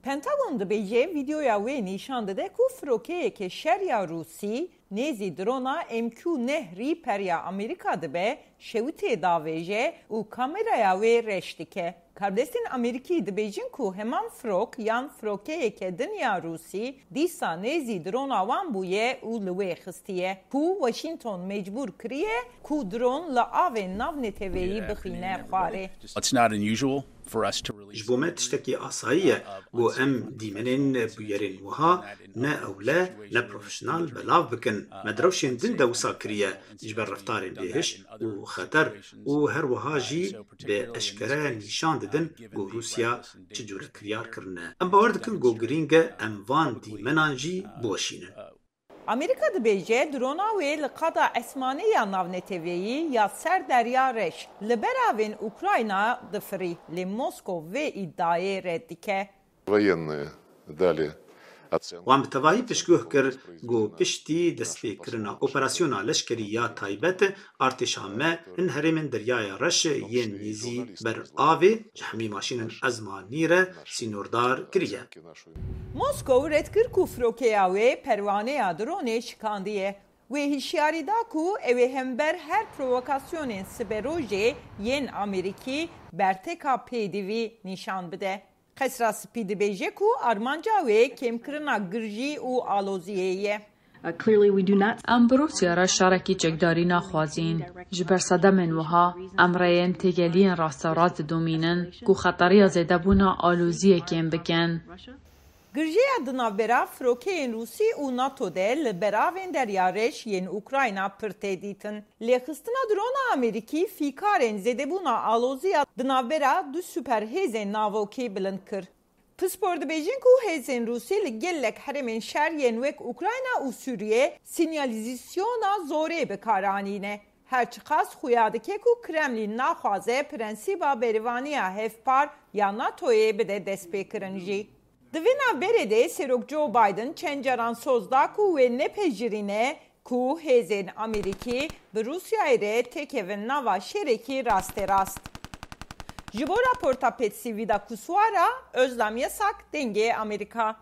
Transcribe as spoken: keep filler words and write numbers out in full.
Pentagon dibêje, vîdeoya wê nîşan dide ku firokeyeke şer ya Rûsî nêzî drona M Q neh rî periya Amerîka dibe, şewitê davêje û kameraya wê reş dike. Karbidestên Amerîkî dibêjin ku heman firok yan firokeyeke din ya Rûsî dîsa nêzî drona wan bûye û li wê xistiye, ku Washington mecbûr kiriye ku dron li avên navneteweyî bixîne xwarê. It's not unusual for us to release Ji bo me tiştekî asayî ye ku em dîmenên bûyerên wiha ne ewle, ne profesyonel belav bikin. Me di rewşên din de wisa kiriye ji ber reftarên bêhiş û xeter û her wiha jî bi eşkere nîşan didin ku Rûsya çi cûre kiryar kirine. Em bawer dikin ku girîng e em van dîmenan jî biweşînin. Amerîka dibêje drona wê li qada esmanî ya navneteweyî ya ser Derya Reş li beravên Ukrayna difirî, lê Moskow vê îdayê red dike. Военные дали оценку. Wan bi tevahî piştguh kir ku piştî destpêkirina operasyona leşkerî ya taybet, artêşa me hin herêmên Deryaya Reş yên nêzî ber avê ji hemî maşînên ezmanî re sînordar kiriye. Moskow red kir ku firokeya wê perwaneya dronê şikandiye. Wê hişyarî da ku ew ê hember her provokasyonên siberojê yên Amerîkî berteka pêdivî nîşan bide. Qesra Spî dibêje ku armanca wê kêmkirina girjî û aloziyê ye. Uh, clearly, we do not Em bi Rûsya re şerekî çekdarî naxwazîn. Ji ber sedemên wiha, em rêyên têgeliyên rasterast didomînin ku xeteriya zêdebûna aloziyê kêm bikin. Girjeya di navbera firokeyên Rûsî û NATO de li beravên Derya Reş yên Ukrayna pir tê dîtin. Lêxistina drona Amerîkî fîkarên zêdebûna aloziya di navbera du superhêzên navokî bilind kir. Pispor dibêjin ku hêzên Rûsî li gelek herêmên şer yên wek Ukrayna û Sûriye sînyalîzasyona zorê bi kar anîne. Her çiqas xuya dike ku Kremlîn naxwaze prensîba berevaniya hevpar ya NATOyê bide destpêkirin jî. Di vê navberê de Serok Joe Biden çend caran soz da ku wê nepejirîne ku hêzên Amerîkî bi Rûsyayê re têkevin nava şerekî rasterast. Ji bo raporta Patsy Widakuswara, Özlem Yasak, Dengê Amerîka.